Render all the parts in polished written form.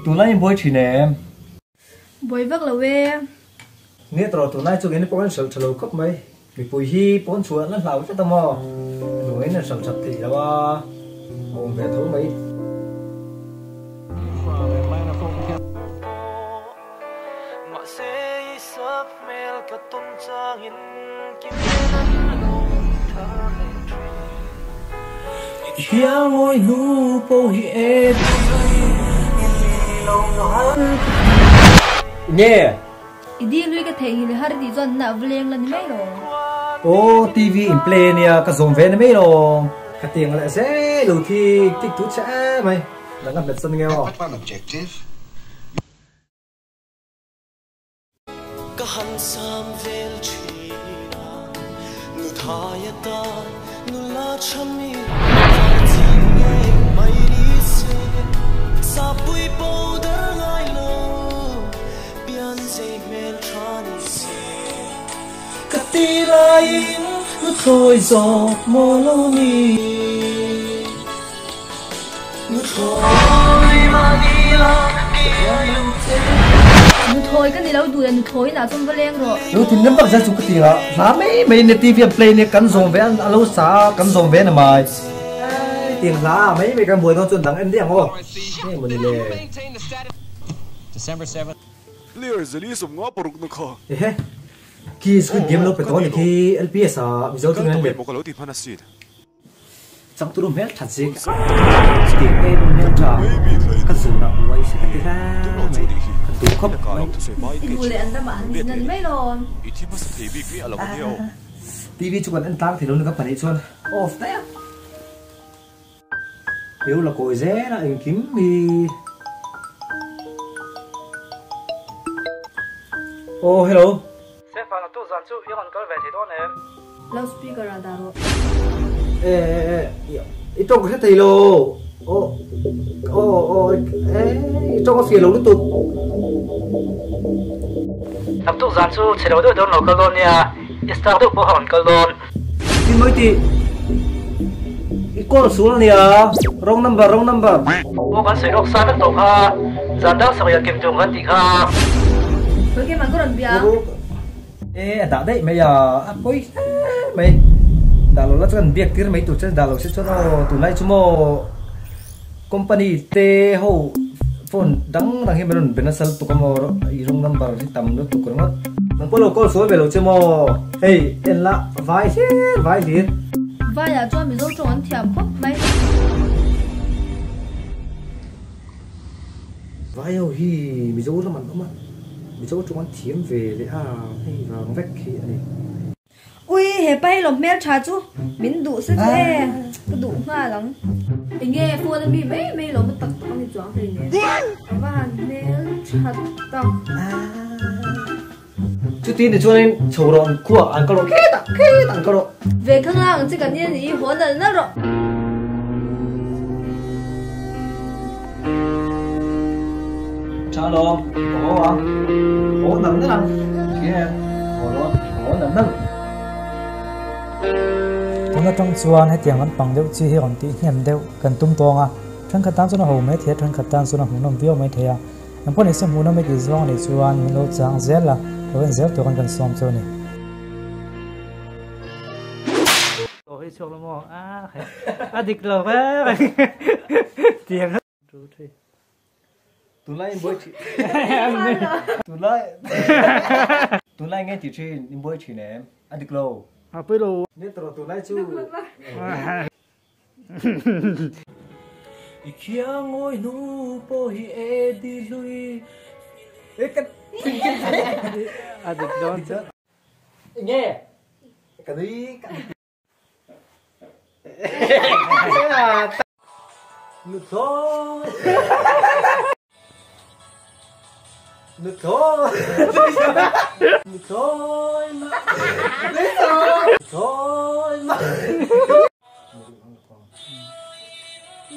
Tunlai in buai thin em? Buai vak lo e. Nia tawh tunlai chu keini pawh kan hralh tha lo khawp mai. Mipui hi pawn chhuah an la hlau tlat a maw? Lungin an hralh that theih lo a, a awm ve tho mai. Nge? I dil hlui ka theihnghilh har tih chuan na va leng la ni mai lo. Aw TV in play ania ka zawm ve ni mai lo. Ka tiang leh zel lo thi tik tu che mai. Dang ka hmet san nge aw. Ka han sam vel thin a, nu thai atan nula tha mi var chin ngei mai ni se, sapui powder ngai lo pian zei hmel tha ni se. Ka ti laiin nu thlawi zawk maw lo ni, nu thlawi mah ni la ki ai lo che. Nu thawi ka ni lo duh le nu thawi inah chuan va leng rawh. Nu thin lam bak zia chu ka ti a, hla mai mai nia TV an play nia kan zawm ve a lo sa a kan zawm ve a ni mai. Tiang hla mai mai kan buai dawn chuan dang en daih ang aw. Nge maw ni le. Player zali 56 na kha. Ehe. Khi Squid Game lo pe tawh a ni khi LPS ah Mizo Kal chungin an tawh let. emaw ka lo ti hman asin. Changturu hmel that zik ti em hmel tha ka zun a uai se ka ti hle mai ka duh khawp mai. I hmu leh an ramah han zin mai lawm. TV chu kan en tlang thei lo ni ka pahnih chuan off daih a. Peu la kawi zel a engkim hi. Aw hello. Sefa na tu zan chu i rawn kal ve thei dawn em? Loudspeaker ah dah rawh. E e e i tawng ka hre thei lo. Aw aw aw e i tawng a fiah lo lutuk. Naktuk zan chu chhe lo deuh dawn lo kal dawn nia, i star deuh pawh a rawn kal dawn. Tin mawi tih i call sual ania, wrong number, wrong number. Aw kan sawi lawk sa vek tawh kha, zan dang sakriat kem tum kan tih kha. Khawi ke man ka rawn bia. E a dah daih mai a, a pawi hle mai. Dah lo la chuan biak tir mai tur che dah lo se chuan aw tunlai chu maw company te ho phone dang dang hi min rawn be nasa lutuk a maw i wrong number hi tam lutuk ringawt. Nang pawh lo call sual ve lo che maw hei en la vai hlir vai hlir. Vai ah chuan Mizo tawng an thiam khawp mai. Vai ho hi Mizoram an awm a, Mizo tawng an thiam ve leh a hei vang vek hi a ni. Ui, he pa hi lawm hmel tha chu min duh se chu e, ka duh nghal ang. Enge phone a mi mai mai lawm a tak tak a ni chuang hlei nen. A va han hmel tha tak. Chuti ni chuanin chho rawh an khuah an kal rawh khetah khetah an kal rawh. Ve kha ngang ang che kan nia ni i haw nalh nalh rawh. Tha lawm, ka haw ang, haw nalh nalh ang, hria em, haw lawm, haw nalh nalh. Tun atang chuan hetiang lampang deuh chi hi rawn tih hnem deuh kan tum tawng a, thenkhat tan chuan a ho mai thei a, thenkhat tan chuan a hmuhnawm viau mai thei a. Engpawh ni se hmuhnawm i tih zawng anih chuan min lo chang zel a, lo en zel turin kan sawm chu a ni. Aw hei chhuak lo maw a a dik lo ve tiang Tunlai in buai thin Tunlai Tunlai nge tih thin in buai thin em a dik lo. A pui lo. Ni tawh tunlai chu. I khiang ngawi hnu pawh hi e di hlui. A dik dawn chu. Enge ka nui ka Nuthlawi Nuthlawi Nuthlawi Nuthlawi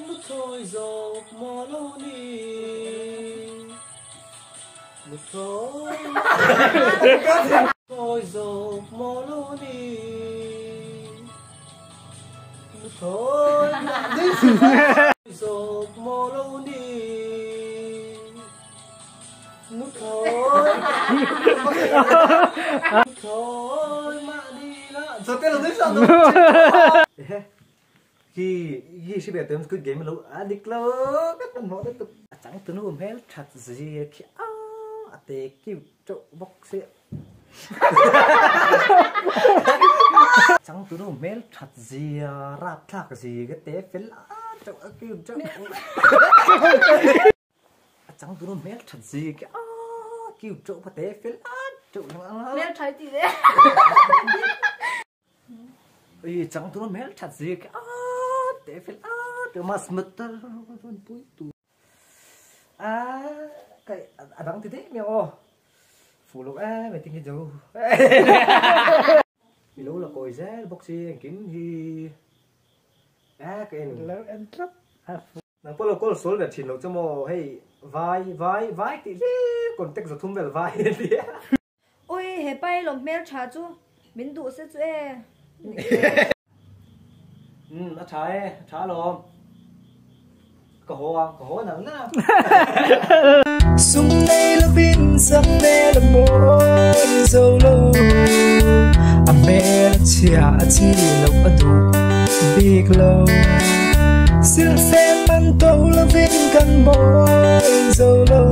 Nuthlawi zawk maw lo ni Nuthlawi Nuthlawi zawk maw lo ni Nuthlawi Nuthlawi zawk maw lo ni. Khi khi si bè tụi em Squid Game lo a dik lo ka tan mo tu a chang tu nu hmel that zia khi a a te kiu chauh bawk sia chang tu nu hmel that zia rap thlak zia ka te fel a chauh a kiu chauh a chang tu nu hmel that zia khi a kiu chauh pa te fel a chauh hmel tha ti le Ui chang tu hmel that zia khi a te fel a chauh mas mut ta pui tu a cái a dang ti dei mi aw fu lo e mày tin cái dấu mi lo la koi zel bawk si engkim hi a ka en Lo en tlat. Nang pawh lo call sual ve thin lo chu maw hei vai vai vai tih hlir contact zathum vel vai a nia. Ui he pa hi lawm hmel tha chu min duh se chu e. Umm a tha e a tha alawm ka haw ang ka haw nang nang. Sum nei lovin sak hmel a mawi zo lo a hmel a chhia a chi loh a duh bik lo silfen man to lovin kan mawi zo lo.